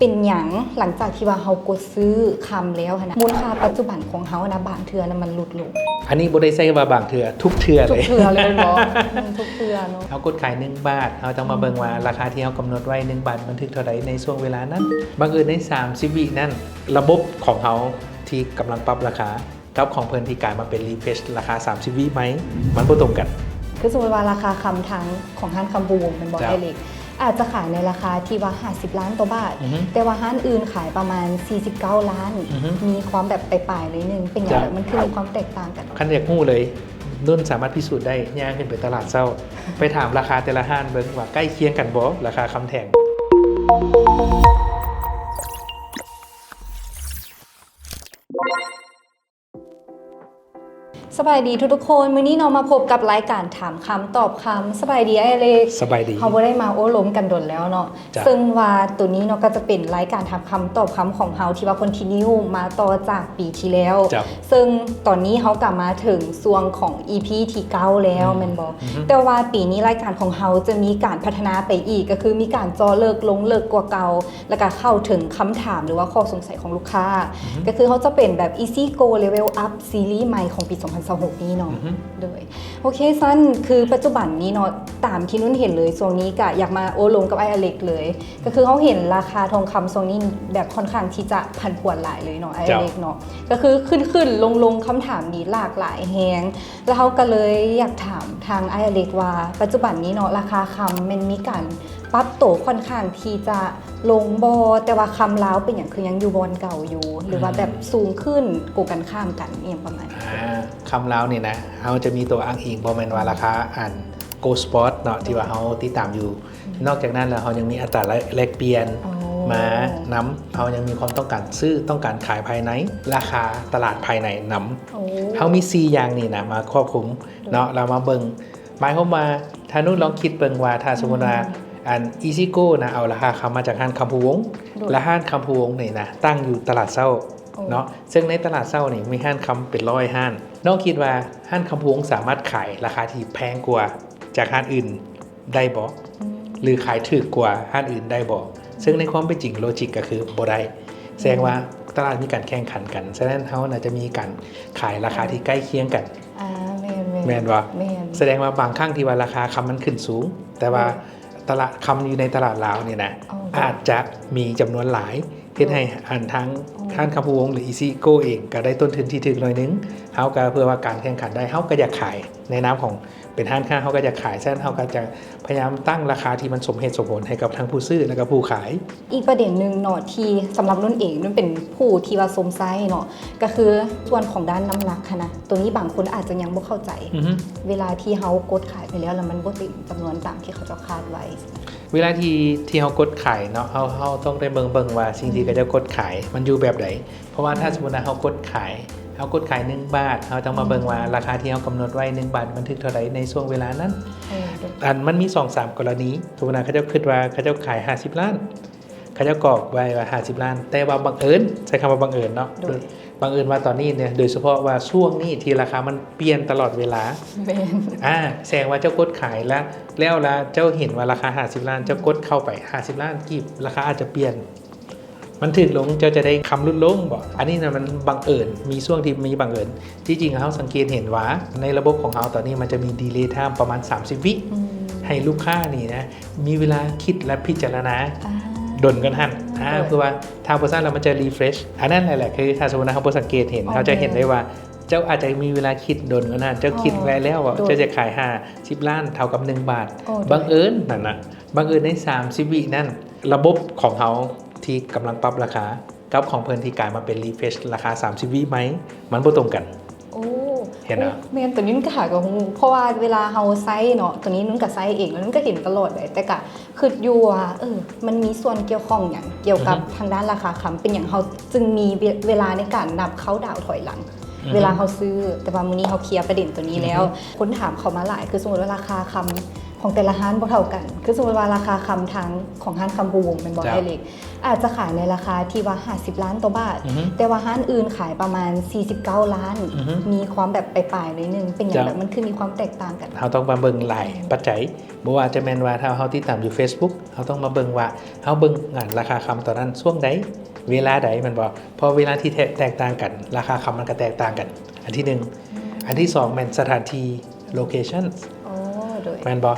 ເປັນຫຍັງຫຼັງຈາກທີ່ວ່າເຮົາກົດຊື້ຄຳແລ້ວຫັ້ນນະ ມູນຄ່າປັດຈຸບັນຂອງເຮົານະ ບາງເທື່ອນະມັນຫຼຸດລົງ? ອັນນີ້ບໍ່ໄດ້ໃຊ້ວ່າບາງເທື່ອ ທຸກເທື່ອເລີຍ ທຸກເທື່ອເລີຍແມ່ນບໍ່? ອືມ ທຸກເທື່ອເນາະ. ເຮົາກົດຂາຍໜຶ່ງບາດ ເຮົາຕ້ອງມາເບິ່ງວ່າ ອືມ ລາຄາທີ່ເຮົາກຳນົດໄວ້ໜຶ່ງບາດ ມັນຖືກເທົ່າໃດໃນຊ່ວງເວລານັ້ນ. ບັງເອີນໃນສາມສິບວິນັ້ນ ລະບົບຂອງເຮົາທີ່ກຳລັງປັບລາຄາ ກັບຂອງເພິ່ນທີ່ກາຍມາເປັນ refresh ລາຄາສາມສິບວິໃໝ່ ມັນບໍ່ຕົງກັນ. ຄືສົມມຸດວ່າລາຄາຄຳທາງຂອງຮ້ານຄຳພູວົງແມ່ນບໍ່ ເຈົ້າ ອ້າຍເລັກ ອາດຈະຂາຍໃນລາຄາທີ່ວ່າຫ້າສິບລ້ານກວ່າບາດ ອືຮຶ ແຕ່ວ່າຮ້ານອື່ນຂາຍປະມານສີ່ສິບເກົ້າລ້ານ ອືຮຶ ມີຄວາມແບບປາຍໆໜ້ອຍໜຶ່ງ ເປັນຫຍັງ ເຈົ້າ ມັນຄືມີຄວາມແຕກຕ່າງກັນ? ຄັນຢາກຮູ້ເລີຍ ນຸ່ນສາມາດພິສູດໄດ້ ຍ່າງຂຶ້ນໄປຕະຫຼາດເຊົ້າ ໄປຖາມລາຄາແຕ່ລະຮ້ານເບິ່ງວ່າໃກ້ຄຽງກັນບໍ່ ລາຄາຄຳແທ່ງ. ສະບາຍດີທຸກໆຄົນ ມື້ນີ້ເນາະມາພົບກັບລາຍການຖາມຄຳຕອບຄຳ. ສະບາຍດີອ້າຍເລັກ. ສະບາຍດີ. ເຮົາບໍ່ໄດ້ມາໂອ້ລົມກັນດົນແລ້ວເນາະ ເຊິ່ງວ່າໂຕນີ້ເນາະກໍຈະເປັນລາຍການຖາມຄຳຕອບຄຳຂອງເຮົາທີ່ວ່າ continue ມາຕໍ່ຈາກປີທີ່ແລ້ວ ເຊິ່ງຕອນນີ້ເຮົາກໍມາເຖິງຊ່ວງຂອງ ອີພີ ທີເກົ້າແລ້ວ ອືມ ແມ່ນບໍ່? ອືຮຶ ແຕ່ວ່າປີນີ້ລາຍການຂອງເຮົາຈະມີການພັດທະນາໄປອີກ ກໍຄືມີການເຈາະເລິກລົງເລິກກວ່າເກົ່າ ແລ້ວກໍເຂົ້າເຖິງຄຳຖາມ ຫຼືວ່າຂໍ້ສົງໄສຂອງລູກຄ້າ ອືຮຶ ກໍຄືເຮົາຈະເປັນແບບ Easy Go Level Up Series ໃໝ່ຂອງປີສອງພັນຊາວຫົກນີ້ເນາະ ອືຮຶ ໂດຍ ໂອເຄ ຊັ້ນຄືປັດຈຸບັນນີ້ເນາະ ຕາມທີ່ນຸ່ນເຫັນເລີຍ ຊ່ວງນີ້ກະຢາກມາໂອ້ລົມກັບອ້າຍອາເລັກເລີຍ ກໍຄືເຮົາເຫັນລາຄາທອງຄຳຊ່ວງນີ້ແບບຄ່ອນຂ້າງທີ່ຈະຜັນຜວນຫຼາຍເລີຍເນາະ ອ້າຍອາເລັກເນາະ ເຈົ້າ ກໍຄືຂຶ້ນໆລົງໆ ຄຳຖາມນີ້ຫຼາກຫຼາຍແຮງ ແລ້ວເຮົາກໍເລີຍຢາກຖາມທາງອ້າຍອາເລັກວ່າ ປັດຈຸບັນນີ້ເນາະ ລາຄາຄຳແມ່ນມີການປັບໂຕຄ່ອນຂ້າງທີ່ຈະລົງບໍ່ ແຕ່ວ່າຄຳລາວເປັນຫຍັງຄືຍັງຢູ່ບ່ອນເກົ່າຢູ່ ຫຼືວ່າແບບ ອືມ ສູງຂຶ້ນ ກົງກັນຂ້າມກັນ ອີ່ຫຍັງປະມານນີ້? ອ່າ ຄຳລາວນີ້ນະ ເຮົາຈະມີຕົວອ້າງອີງ ບໍ່ແມ່ນວ່າລາຄາອັນ Gold Spot ເນາະ ທີ່ວ່າເຮົາຕິດຕາມຢູ່ ອືມ ນອກຈາກນັ້ນແລ້ວ ເຮົາຍັງມີອັດຕາແລກ ແລກປ່ຽນ ອໍ ມານຳ ເຮົາຍັງມີຄວາມຕ້ອງການຊື້ ຕ້ອງການຂາຍພາຍໃນ ລາຄາຕະຫຼາດພາຍໃນນຳ ໂອ້ ເຮົາມີສີ່ຢ່າງນີ້ນະ ມາຄວບຄຸມ ໂດຍ ເນາະ ແລ້ວມາເບິ່ງ ໝາຍຄວາມວ່າ ຖ້ານຸ່ນລອງຄິດເບິ່ງວ່າ ຖ້າສົມມຸດວ່າ ອືມ ອັນ Easy Go ນະ ເອົາລາຄາຄຳມາຈາກຮ້ານຄຳພູວົງ ໂດຍ ແລະ ຮ້ານຄຳພູວົງນີ້ນະ ຕັ້ງຢູ່ຕະຫຼາດເຊົ້າ ໂອ້ ເນາະ ເຊິ່ງໃນຕະຫຼາດເຊົ້ານີ້ມີຮ້ານຄຳເປັນຮ້ອຍຮ້ານ ນ້ອງຄິດວ່າຮ້ານຄຳພູວົງສາມາດຂາຍລາຄາທີ່ແພງກວ່າຈາກຮ້ານອື່ນໄດ້ບໍ່? ອືມ ຫຼືຂາຍຖືກກວ່າຮ້ານອື່ນໄດ້ບໍ່? ເຊິ່ງໃນຄວາມເປັນຈິງ ໂລຈິກກໍຄືບໍ່ໄດ້ ອືມ ສະແດງວ່າຕະຫຼາດມີການແຂ່ງຂັນກັນ ສະນັ້ນເຮົາໜ້າຈະມີການຂາຍລາຄາທີ່ໃກ້ຄຽງກັນ ອ່າ ແມ່ນໆ ແມ່ນບໍ່? ແມ່ນ ສະແດງວ່າບາງຄັ້ງທີ່ວ່າລາຄາຄຳມັນຂຶ້ນສູງ ແຕ່ວ່າ ໂດຍ ຕະຫຼາດຄຳຢູ່ໃນຕະຫຼາດລາວນີ້ນະ ອໍ ອາດຈະມີຈຳນວນຫຼາຍ ໂດຍ ເຮັດໃຫ້ອັນທາງ ອໍ ຮ້ານຄຳພູວົງ ຫຼື Easy Go ເອງກໍໄດ້ຕົ້ນທຶນທີ່ຖືກໜ້ອຍໜຶ່ງ ເຮົາກໍເພື່ອວ່າການແຂ່ງຂັນໄດ້ ເຮົາກໍຢາກຂາຍໃນນາມຂອງ ເປັນຮ້ານຄ້າ ເຮົາກໍຢາກຂາຍ ສະນັ້ນເຮົາກໍຈະພະຍາຍາມຕັ້ງລາຄາທີ່ມັນສົມເຫດສົມຜົນໃຫ້ກັບທັງຜູ້ຊື້ ແລະ ກໍຜູ້ຂາຍ. ອີກປະເດັນໜຶ່ງເນາະ ທີ່ສຳລັບນຸ່ນເອງ ນຸ່ນເປັນຜູ້ທີ່ວ່າຊົມໃຊ້ເນາະ ກໍຄືສ່ວນຂອງດ້ານນ້ຳໜັກຫັ້ນນະ ໂຕນີ້ບາງຄົນອາດຈະຍັງບໍ່ເຂົ້າໃຈ ອືຮຶ ເວລາທີ່ເຮົາກົດຂາຍໄປແລ້ວ ແລ້ວມັນບໍ່ເຕັມຈຳນວນຕາມທີ່ເຂົາເຈົ້າຄາດໄວ້. ເວລາທີ່ ທີ່ເຮົາກົດຂາຍເນາະ ເຮົາ ເຮົາຕ້ອງໄດ້ເບິ່ງ ເບິ່ງວ່າສິ່ງທີ່ ອືມ ເຂົາເຈົ້າກົດຂາຍມັນຢູ່ແບບໃດ. ເພາະວ່າຖ້າ ອືມ ສົມມຸດວ່າເຮົາກົດຂາຍ ເຮົາກົດຂາຍໜຶ່ງບາດ ເຮົາຕ້ອງມາເບິ່ງວ່າ ອືມ ລາຄາທີ່ເຮົາກຳນົດໄວ້ໜຶ່ງບາດ ມັນຖືກເທົ່າໃດໃນຊ່ວງເວລານັ້ນ. ເອີ ໂດຍ ອັນ ມັນມີສອງສາມກໍລະນີ ສົມມຸດວ່າເຂົາເຈົ້າຄິດວ່າເຂົາເຈົ້າຂາຍຫ້າສິບລ້ານ ເຂົາເຈົ້າກອກໄວ້ວ່າຫ້າສິບລ້ານ ແຕ່ວ່າບັງເອີນ ໃຊ້ຄຳວ່າບັງເອີນເນາະ ໂດຍ ໂດຍ ບັງເອີນວ່າຕອນນີ້ເນຍ ໂດຍສະເພາະວ່າຊ່ວງນີ້ທີ່ລາຄາມັນປ່ຽນຕະຫຼອດເວລາ ແມ່ນ ອ່າ ແສດງວ່າເຈົ້າກົດຂາຍລະ ແລ້ວລະເຈົ້າເຫັນວ່າລາຄາຫ້າສິບລ້ານ ເຈົ້າກົດເຂົ້າໄປຫ້າສິບລ້ານກີບ ລາຄາອາດຈະປ່ຽນ ມັນຖືກລົງ ເຈົ້າຈະໄດ້ຄຳຫຼຸດລົງບໍ? ອັນນີ້ນະມັນບັງເອີນ ມີຊ່ວງທີ່ມີບັງເອີນ. ທີ່ຈິງເຮົາສັງເກດເຫັນວ່າ ໃນລະບົບຂອງເຮົາຕອນນີ້ມັນຈະມີ delay time ປະມານສາມສິບວິ ອືມ ໃຫ້ລູກຄ້ານີ້ນະ ມີເວລາຄິດ ແລະ ພິຈາລະນາ ອ່າ ດົນກ່ອນຫັ້ນ ອ່າ ໂດຍ ເພື່ອວ່າຖ້າບໍ່ຊັ້ນແລ້ວມັນຈະ refresh ອັນນັ້ນແຫຼະ ແຫຼະ ຄືຖ້າສົມມຸດວ່າເຮົາບໍ່ສັງເກດເຫັນ ອໍ ເຮົາຈະເຫັນໄດ້ວ່າ ເຈົ້າອາດຈະມີເວລາຄິດດົນກ່ອນຫັ້ນ ເຈົ້າຄິດ ອໍ ໄວ້ແລ້ວວ່າ ໂດຍ ເຈົ້າຈະຂາຍຫ້າສິບລ້ານເທົ່າກັບໜຶ່ງບາດ ອໍ ໂດຍ ບັງເອີນນັ້ນນະ ບັງເອີນໃນສາມສິບວິນັ້ນ ລະບົບຂອງເຮົາທີ່ກຳລັງປັບລາຄາ ກັບຂອງເພິ່ນທີ່ກາຍມາເປັນ refresh ລາຄາສາມສິບວິໃໝ່ ມັນບໍ່ຕົງກັນ. ໂອ້ ເຫັນບໍ່? ໂອ້ ແມ່ນ ໂຕນີ້ນຸ່ນກໍຫາກໍຮູ້ ເພາະວ່າເວລາເຮົາໃຊ້ເນາະ ໂຕນີ້ນຸ່ນກໍໃຊ້ເອງ ແລ້ວນຸ່ນກໍເຫັນຕະຫຼອດເລີຍ ແຕ່ກະຄິດຢູ່ວ່າ ເອີ ມັນມີສ່ວນກ່ຽວຂ້ອງຫຍັງກ່ຽວກັບ ອືຮຶ ທາງດ້ານລາຄາຄຳ ເປັນຫຍັງເຮົາຈຶ່ງມີເວ ເວລາໃນການນັບເຄົາດາວຖອຍຫຼັງ ອືຮຶ ເວລາເຮົາຊື້? ແຕ່ວ່າມື້ນີ້ເຮົາເຄລຍປະເດັນໂຕນີ້ແລ້ວ ອືຮຶ ຄົນຖາມເຂົ້າມາຫຼາຍ ຄືສົມມຸດວ່າລາຄາຄຳ ຂອງແຕ່ລະຮ້ານບໍ່ເທົ່າກັນ. ຄືສົມມຸດວ່າລາຄາຄຳທາງຂອງຮ້ານຄຳພູວົງແມ່ນບໍ່ ເຈົ້າ ອ້າຍເລັກ ອາດຈະຂາຍໃນລາຄາທີ່ວ່າຫ້າສິບລ້ານຕໍ່ບາດ ອືຮຶ ແຕ່ວ່າຮ້ານອື່ນຂາຍປະມານສີ່ສິບເກົ້າລ້ານ ອືຮຶ ມີຄວາມແບບປາຍໆໜ້ອຍໜຶ່ງ. ເປັນຫຍັງ ເຈົ້າ ແບບມັນຄືມີຄວາມແຕກຕ່າງກັນ? ເຮົາຕ້ອງມາເບິ່ງຫຼາຍປັດໄຈ ບໍ່ວ່າຈະແມ່ນວ່າຖ້າເຮົາຕິດຕາມຢູ່ເຟສບຸກ ເຮົາຕ້ອງມາເບິ່ງວ່າ ເຮົາເບິ່ງ ອາ ລາຄາຄຳຕອນນັ້ນຊ່ວງໃດ ເວລາໃດ ແມ່ນບໍ່? ເພາະເວລາທີ່ແຕກຕ່າງກັນ ລາຄາຄຳມັນກໍແຕກຕ່າງກັນ ອັນທີໜຶ່ງ. ອືມ ອັນທີສອງແມ່ນສະຖານທີ່ ໂລເຄຊັນ ໂອ້ ໂດຍ ແມ່ນບໍ່?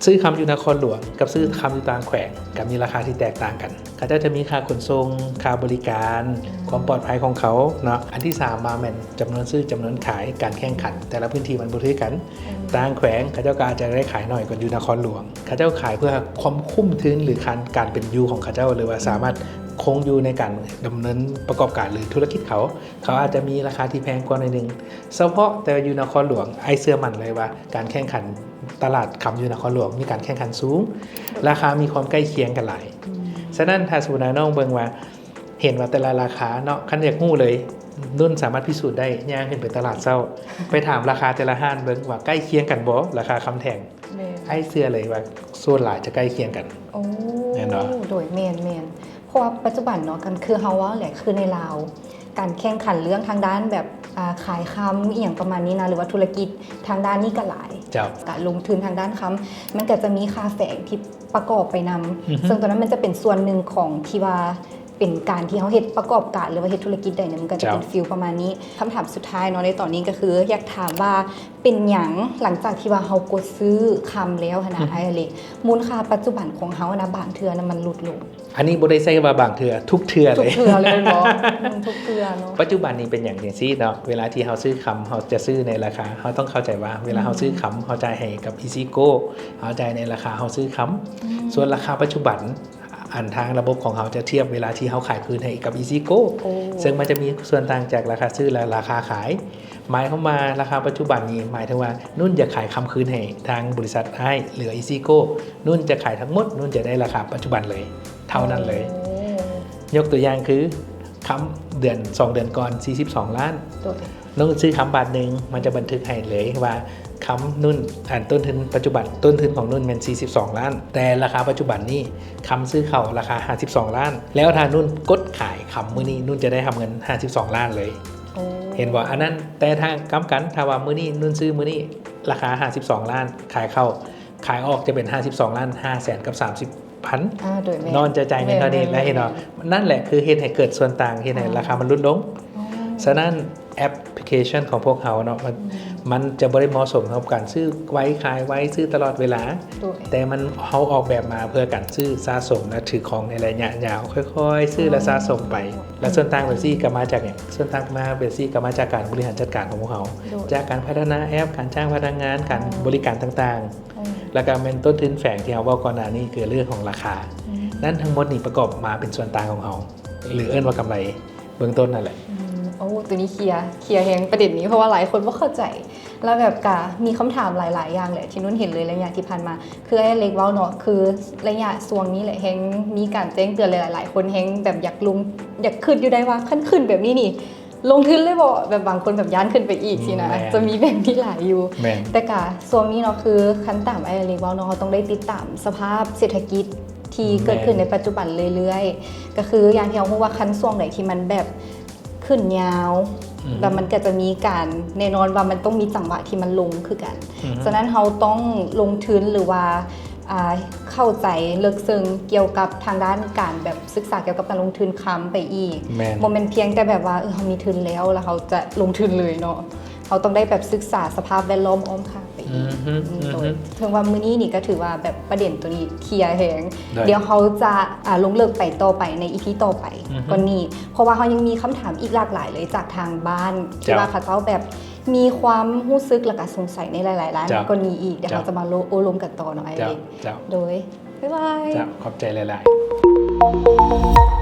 ຊື້ຄຳຢູ່ນະຄອນຫຼວງກັບຊື້ຄຳຢູ່ຕ່າງແຂວງ ກໍມີລາຄາທີ່ແຕກຕ່າງກັນ. ເຂົາເຈົ້າຈະມີຄ່າຂົນສົ່ງ, ຄ່າບໍລິການ, ອືມ ຄວາມປອດໄພຂອງເຂົາເນາະ. ອັນທີສາມມາແມ່ນຈຳນວນຊື້, ຈຳນວນຂາຍ, ການແຂ່ງຂັນແຕ່ລະພື້ນທີ່ມັນບໍ່ຄືກັນ. ອືມ ຕ່າງແຂວງເຂົາເຈົ້າກໍອາດຈະໄດ້ຂາຍໜ້ອຍກວ່າຢູ່ນະຄອນຫຼວງ. ເຂົາເຈົ້າຂາຍເພື່ອຄວາມຄຸ້ມທຶນ ຫຼື ການ ການເປັນຢູ່ຂອງເຂົາເຈົ້າ ຫຼືວ່າສາມາດ ອືມ ຄົງຢູ່ໃນການດຳເນີນປະກອບການ ຫຼື ທຸລະກິດເຂົາ. ເຂົາອາດຈະມີລາຄາທີ່ແພງກວ່າໜ້ອຍໜຶ່ງ ສະເພາະແຕ່ຢູ່ນະຄອນຫຼວງ. ອ້າຍເຊື່ອໝັ້ນເລີຍວ່າການແຂ່ງຂັນຕະຫຼາດຄຳຢູ່ນະຄອນຫຼວງມີການແຂ່ງຂັນສູງ ລາຄາມີຄວາມໃກ້ຄຽງກັນຫຼາຍ. ອືມ ສະນັ້ນ ຖ້າສົມມຸດວ່ານ້ອງເບິ່ງວ່າ ເຫັນວ່າແຕ່ລະລາຄາເນາະ ຄັນຢາກຮູ້ເລີຍ ນຸ່ນສາມາດພິສູດໄດ້ຍ່າງຂຶ້ນໄປຕະຫຼາດເຊົ້າ ໄປຖາມລາຄາແຕ່ລະຮ້ານເບິ່ງວ່າໃກ້ຄຽງກັນບໍ່ ລາຄາຄຳແທ່ງ. ແມ່ນ ອ້າຍເຊື່ອເລີຍວ່າສ່ວນຫຼາຍຈະໃກ້ຄຽງກັນ. ໂອ້ ແມ່ນບໍ່? ໂດຍ ແມ່ນໆ ເພາະວ່າປັດຈຸບັນເນາະ ກໍຄືເຮົາເວົ້າແຫຼະ ຄືໃນລາວ ການແຂ່ງຂັນເລື່ອງທາງດ້ານແບບ ອາ ຂາຍຄຳອີ່ຫຍັງປະມານນີ້ນະ ຫຼືວ່າທຸລະກິດທາງດ້ານນີ້ກໍຫຼາຍ. ເຈົ້າ ການລົງທຶນທາງດ້ານຄຳ ມັນກໍຈະມີຄ່າແຝງທີ່ປະກອບໄປນຳ ອືຮຶ ເຊິ່ງຕົວນັ້ນມັນຈະເປັນສ່ວນໜຶ່ງຂອງທີ່ວ່າ ເປັນການທີ່ເຮົາເຮັດປະກອບການ ຫຼືວ່າເຮັດທຸລະກິດໃດນີ້ ມັນກໍຈະເປັນ ເຈົ້າ ຟີລປະມານນີ້. ຄຳຖາມສຸດທ້າຍເນາະ ໃນຕອນນີ້ກໍຄືຢາກຖາມວ່າ ເປັນຫຍັງຫຼັງຈາກທີ່ວ່າເຮົາກົດຊື້ຄຳແລ້ວຫັ້ນນະ ອືມ ອ້າຍເລັກ ມູນຄ່າປັດຈຸບັນຂອງເຮົານະ ບາງເທື່ອນະມັນຫຼຸດລົງ? ອັນນີ້ບໍ່ໄດ້ໃຊ້ວ່າບາງເທື່ອ ທຸກເທື່ອເລີຍ ທຸກເທື່ອເລີຍແມ່ນບໍ່? ອືມ ທຸກເທື່ອເນາະ. ປັດຈຸບັນນີ້ເປັນຫຍັງຈັ່ງຊີ້ເນາະ ເວລາທີ່ເຮົາຊື້ຄຳ ເຮົາຈະຊື້ໃນລາຄາ ເຮົາຕ້ອງເຂົ້າໃຈວ່າ ເວລາເຮົາຊື້ຄຳ ອືມ ເຮົາຈ່າຍໃຫ້ກັບ Easy Go ເຮົາຈ່າຍໃນລາຄາເຮົາຊື້ຄຳ. ອືມ ສ່ວນລາຄາປັດຈຸບັນ ອັນທາງລະບົບຂອງເຮົາຈະທຽບເວລາທີ່ເຮົາຂາຍຄືນໃຫ້ກັບ Easy Go ໂອ້ ເຊິ່ງມັນຈະມີສ່ວນຕ່າງຈາກລາຄາຊື້ ແລະ ລາຄາຂາຍ. ໝາຍຄວາມວ່າລາຄາປັດຈຸບັນນີ້ ໝາຍເຖິງວ່ານຸ່ນຢາກຂາຍຄຳຄືນໃຫ້ທາງບໍລິສັດອ້າຍ ຫຼື Easy Go ນຸ່ນຈະຂາຍທັງໝົດ ນຸ່ນຈະໄດ້ລາຄາປັດຈຸບັນເລີຍ ເທົ່ານັ້ນເລີຍ. ໂອ້ ຍົກຕົວຢ່າງຄື ຄຳເດືອນ ສອງເດືອນກ່ອນ ສີ່ສິບສອງລ້ານ ໂດຍ ນຸ່ນຊື້ຄຳບາດໜຶ່ງ ມັນຈະບັນທຶກໃຫ້ເລີຍວ່າ ຄຳນຸ່ນ ອັນຕົ້ນທຶນປັດຈຸບັນ ຕົ້ນທຶນຂອງນຸ່ນແມ່ນສີ່ສິບສອງລ້ານ ແຕ່ລາຄາປັດຈຸບັນນີ້ ຄຳຊື້ເຂົ້າລາຄາຫ້າສິບສອງລ້ານ ແລ້ວຖ້ານຸ່ນກົດຂາຍຄຳມື້ນີ້ ນຸ່ນຈະໄດ້ຮັບເງິນຫ້າສິບສອງລ້ານເລີຍ. ໂອ້ ເຫັນບໍ່? ອັນນັ້ນ ແຕ່ຖ້າກັບກັນ ຖ້າວ່າມື້ນີ້ນຸ່ນຊື້ມື້ນີ້ລາຄາຫ້າສິບສອງລ້ານ ຂາຍເຂົ້າ ຂາຍອອກຈະເປັນຫ້າສິບສອງລ້ານຫ້າແສນກັບສາມສິບພັນ ອ່າ ໂດຍ ແມ່ນ ນອນຈະຈ່າຍເງິນເທົ່ານີ້ ແມ່ນ ແລ້ວເຫັນບໍ່? ແມ່ນ ນັ້ນແຫຼະຄືເຮັດໃຫ້ເກີດສ່ວນຕ່າງ ເຮັດໃຫ້ ອ່າ ລາຄາມັນຫຼຸດລົງ. ອໍ ສະນັ້ນ ແອັບພລິເຄຊັນຂອງພວກເຮົາເນາະ ມັນ ອືມ ມັນຈະບໍ່ໄດ້ເໝາະສົມກັບການຊື້ໄວຂາຍໄວ ຊື້ຕະຫຼອດເວລາ ໂດຍ ແຕ່ມັນ ເຮົາອອກແບບມາເພື່ອການຊື້ສະສົມ ແລະ ຖືຄອງໃນໄລຍະຍາວ ຄ່ອຍໆຊື້ ແລະ ສະສົມໄປ. ອໍ ແລະ ສ່ວນຕ່າງແບບຊີ້ກໍມາຈາກຫຍັງ? ສ່ວນຕ່າງມາແບບຊີ້ກໍມາຈາກການບໍລິຫານຈັດການຂອງພວກເຮົາ ໂດຍ ຈາກການພັດທະນາແອັບ ການຈ້າງພະນັກງານ ການ ອໍ ບໍລິການຕ່າງໆ ອໍ ແລ້ວກໍແມ່ນຕົ້ນທຶນແຝງທີ່ເຮົາເວົ້າກ່ອນໜ້ານີ້ ຄືເລື່ອງຂອງລາຄາ. ອືມ ນັ້ນທັງໝົດນີ້ປະກອບມາເປັນສ່ວນຕ່າງຂອງເຮົາ ຫຼື ເອີ້ນວ່າກຳໄລເບື້ອງຕົ້ນນັ້ນແຫຼະ. ອືມ ໂອ້ ຕົວນີ້ເຄຍ ເຄຍແຮງປະເດັນນີ້ ເພາະວ່າຫຼາຍຄົນບໍ່ເຂົ້າໃຈ ແລ້ວແບບກະມີຄຳຖາມຫຼາຍໆຢ່າງແຫຼະ ທີ່ນຸ່ນເຫັນເລີຍໄລຍະທີ່ຜ່ານມາ ຄືອ້າຍເລັກເວົ້າເນາະ ຄືໄລຍະຊ່ວງນີ້ແຫຼະ ແຮງມີການແຈ້ງເຕືອນຫຼາຍໆ ຫຼາຍຄົນແຮງແບບຢາກລົງ ຢາກຄິດຢູ່ໄດ໋ວ່າ ຄັນຂຶ້ນແບບນີ້ນີ້ ລົງທຶນເລີຍບໍ່? ແບບບາງຄົນແບບຢ້ານຂຶ້ນໄປອີກຊີ້ນະ ແມ່ນ ຈະມີແບບນີ້ຫຼາຍຢູ່. ແມ່ນ ແຕ່ກະຊ່ວງນີ້ເນາະ ຄືຄັນຕາມອ້າຍເລັກເວົ້າເນາະ ເຮົາຕ້ອງໄດ້ຕິດຕາມສະພາບເສດຖະກິດທີ່ເກີດຂຶ້ນ ແມ່ນ ໃນປັດຈຸບັນເລື້ອຍໆ ກໍຄືຢ່າງທີ່ເຮົາຮູ້ວ່າ ຄັນຊ່ວງໃດທີ່ມັນແບບຂຶ້ນຍາວ ອືຮຶ ແລ້ວມັນກໍຈະມີການ ແນ່ນອນວ່າມັນຕ້ອງມີຈັງຫວະທີ່ມັນລົງຄືກັນ. ອືຮຶ ສະນັ້ນເຮົາຕ້ອງລົງທຶນ ຫຼືວ່າ ອ່າ ເຂົ້າໃຈເລິກເຊິ່ງກ່ຽວກັບທາງດ້ານການແບບສຶກສາກ່ຽວກັບການລົງທຶນຄຳໄປອີກ. ແມ່ນ ບໍ່ແມ່ນພຽງແຕ່ແບບວ່າ ເອີ ເຮົາມີທຶນແລ້ວ ແລ້ວເຮົາຈະລົງທຶນເລີຍເນາະ ເຮົາຕ້ອງໄດ້ແບບສຶກສາສະພາບແວດລ້ອມອ້ອມຂ້າງໄປອີກ. ອືຮຶ ອືມ ອືຮຶ ໂດຍ ເຖິງວ່າມື້ນີ້ນີ້ກໍຖືວ່າແບບປະເດັນຕົວນີ້ເຄຍແຮງ. ໂດຍ ດຽວເຮົາຈະ ອ່າ ລົງເລິກໄປຕໍ່ໄປໃນອີພີຕໍ່ໄປ ອືຮຶ ກ່ອນນີ້ ເພາະວ່າເຮົາຍັງມີຄຳຖາມອີກຫຼາກຫຼາຍເລີຍຈາກທາງບ້ານ ທີ່ ເຈົ້າ ວ່າເຂົາເຈົ້າແບບ ມີຄວາມຮູ້ສຶກ ແລ້ວກໍສົງໄສໃນຫຼາຍໆດ້ານ ເຈົ້າ ກ່ອນນີ້ອີກ. ດຽວ ເຈົ້າ ເຮົາຈະມາໂລ ໂອ້ລົມກັນຕໍ່ເນາະ ອ້າຍ ເຈົ້າ ເລັກ. ເຈົ້າ ໂດຍ ບາຍບາຍ. ເຈົ້າ ຂອບໃຈຫຼາຍໆ.